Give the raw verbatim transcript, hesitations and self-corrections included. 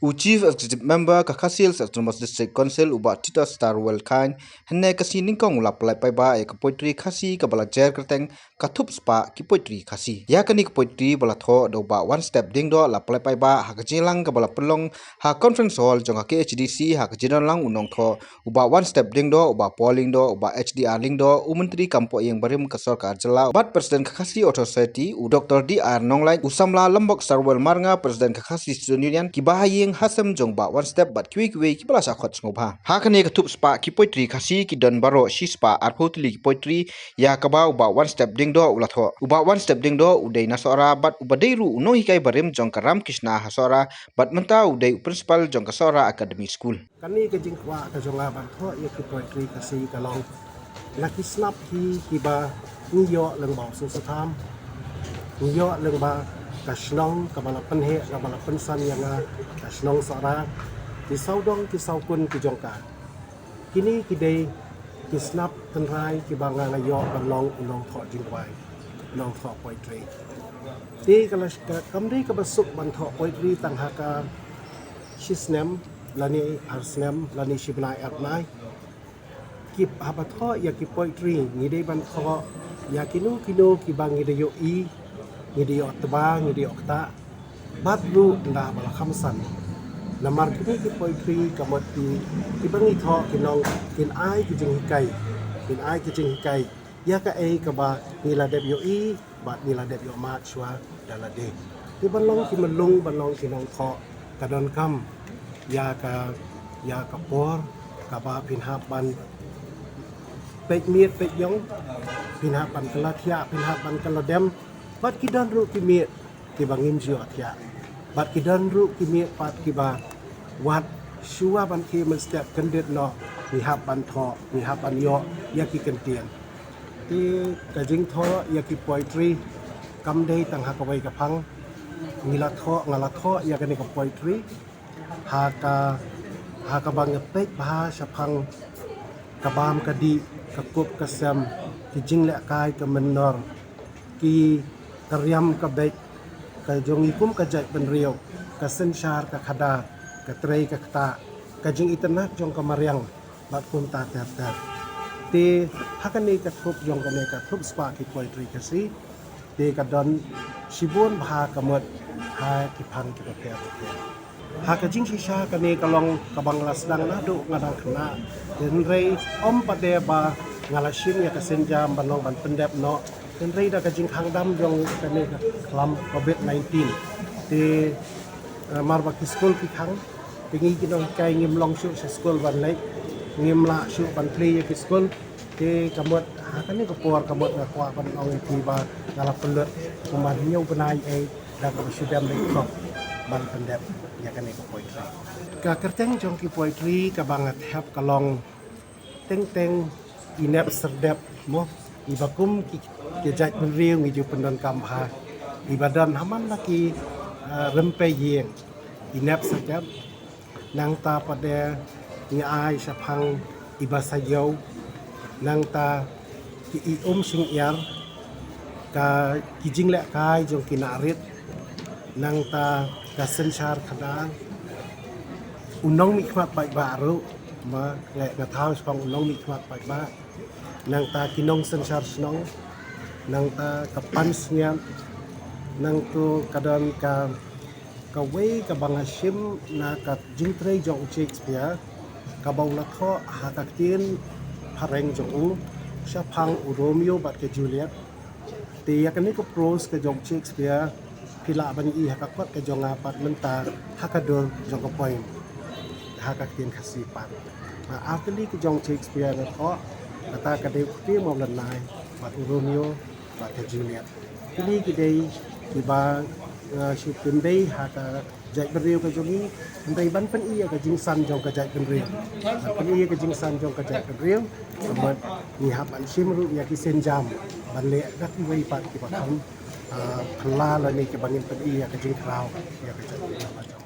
U Chief Executive Member ka Khasi Hills Autonomous District Council, u Bah Titus Starwell Chyne, hynne ka sngi nyngkong u la pynlait paidbah ïa ka poetry Khasi kaba la jer kyrteng Ka Thup Spah ki Poetry Khasi. Ïa kane ka poetry ba la thoh da u Bah One Step Diengdoh la pynlait paidbah ha ka jingïalang kaba la pynlong ha Conference Hall jong ka K H A D C ha ka jingdon lang u nongthoh u Bah One Step Diengdoh, u Bah Paul Lyngdoh, u Bah H D R Lyngdoh, u Myntri kam poh ïing barim ka sorkar jylla, bad President ka Khasi Authors' Society, u Doctor D R Nonglait, u samla Lambok Starwell Marngar, President ka Khasi Student Union, ki bahaïing hasem jong u Bah One Step bad kiwei kiwei kiba la shah khot sngewbha. Ha kane ka Thup Spah ki Poetry Khasi ki don baroh shispah arphew tylli ki poetry, ïa kaba u Bah One Step Diengdoh u la thoh. U Bah One Step Diengdoh u dei na Sohra bad uba dei ruh u nonghikai barim jong ka Ramakrishna ha Sohra, bad mynta u dei u principal jong ka Sohra Academy School. Kane ka jingkwah ka jong nga ban thoh ïa ki poetry Khasi ka long, la ki snap hi kiba ngi ïoh lyngba u sngewsih tham, ngi ïoh lyngba ka shnong kaba la pynheh, kaba la pynsan ïa nga, ka shnong Sohra, ki sawdong ki sawkun ki jong ka. Kine ki dei ki snap tynrai kiba nga nga ïoh ban long u nongthoh jingduwai, nongthoh poetry. Te ka la, ka, kam dei kaba suk ban thoh poetry tang ha ka shi snem lane ar snem lane shi bnai ar bnai. Ki, haba thoh ïa ki poetry ngi dei ban thoh ïa kino kino kiba ngi da ïohi, ngi da ïoh tba, ngi da ïoh ktah. Bad ruh ynda ba la kham san, namar kine ki poetry ka mut ki, kiba ngi thoh ki nong, kin ai ki jinghikai, kin ai ki jinghikai ïa kaei kaba ngi la dep ïohi bad ngi la dep ïohmad shuwa da lade. Te ban long ki myllung, ban long ki nongthoh, ka donkam ïa ka, ïa ka por kaba phin hap ban peit miet peit ïong, phin hap ban kylla thiah, phin hap ban kylla dem. Bad ki don ruh ki miet kiba ngim ju ïoh thiah, bad ki don ruh ki miet pat kiba wat shuwa ban khie mynstep kyndit noh ngi hap ban thoh, ngi hap ban ïoh ïa ki kyntien. Te ka jingthoh ïa ki poetry kam dei tang ha kawei ka phang. Ngi la thoh, nga la thoh ïa kane ka poetry ha ka, ha kaba nga peit bha shaphang ka bam ka dih, ka kup ka sem, ki jinglehkai ka mynnor, ki, ka riam ka beit ka jong ngi kum ka jaitbynriew, ka synshar ka khadar, ka trei ka ktah, ka jingitynnad jong ka mariang, bad kumta ter ter. Te ha kane ka thup jong kane ka Thup Spah ki Poetry Khasi, te ka don shibun bha ka mut ha ki phang kiba pher bapher. Ha ka jingshisha kane ka long kaba nga la sdang naduh nga dang khynnah. Hynrei ym pat de ba nga la shim ïa ka sienjam ban long ban pyndep noh. Hynrei da ka jingkhang dam jong kane ka khlam covid nineteen, te, eh, mar ba ki skul ki khang, te ngi ki nonghikai ngim long shuh sha skul ban leit, ngim lah shuh ban plie ïa ki skul. Te ka mut ha kane ka por ka mut nga kwah ban ong ïa phi ba nga la pynlut kumba hynñiew bnai ei da kaba shu dem leit khop ban pyndep ïa kane ka poetry. Ka kyrteng jong ki poetry kaba nga thep ka long Teng Teng I Nep Syrdep, mo, iba kum ki, ki jaitbynriew ngi ju pyndonkam bha, iba don ha man la ki, eh, rympei ïing, i nep syrdep. Nangta pat de ngi ai shaphang iba sa ïew, nangta ki i um shyngiar, ka, ki jinglehkai jong ki nongrit, nangta ka synshar khadar, u nongmihkhmat paidbah ruh, ma, nga, nga thaw shaphang u nongmihkhmat paidbah, nangta ki nongsynshar shnong, nangta ka pansngiat, nangta ka don ka, kawei kaba nga shim na ka jingtrei jong u Shakespeare, kaba u la thoh ha ka ktien phareng jong u, shaphang u Romeo bad ka Juliet. Te ïa kane ka prose ka jong u Shakespeare, phi lah ban ïohi ha ka kot ka jong nga pat mynta ha ka dur jong ka poem ha ka ktien Khasi pat. Ar tylli ka jong u Shakespeare nga thoh, kata ka dei u Kti Mawlynnai bad u Romeo bad ka Juliet. Kine ki dei kiba, eh, shu kyndei ha ka jaitbynriew ka jong ngi, hynrei ban pyni ïa ka jingsan jong ka jaitbynriew. Ban pyni ïa ka jingsan jong ka jaitbynriew, ka mut ngi hap ban shim ruh ïa ki sienjam ban leh da kiwei pat kiba kham, ah, phylla lane kiba ngin pyni ïa ka jingkhraw ïa ka jaitbynriew.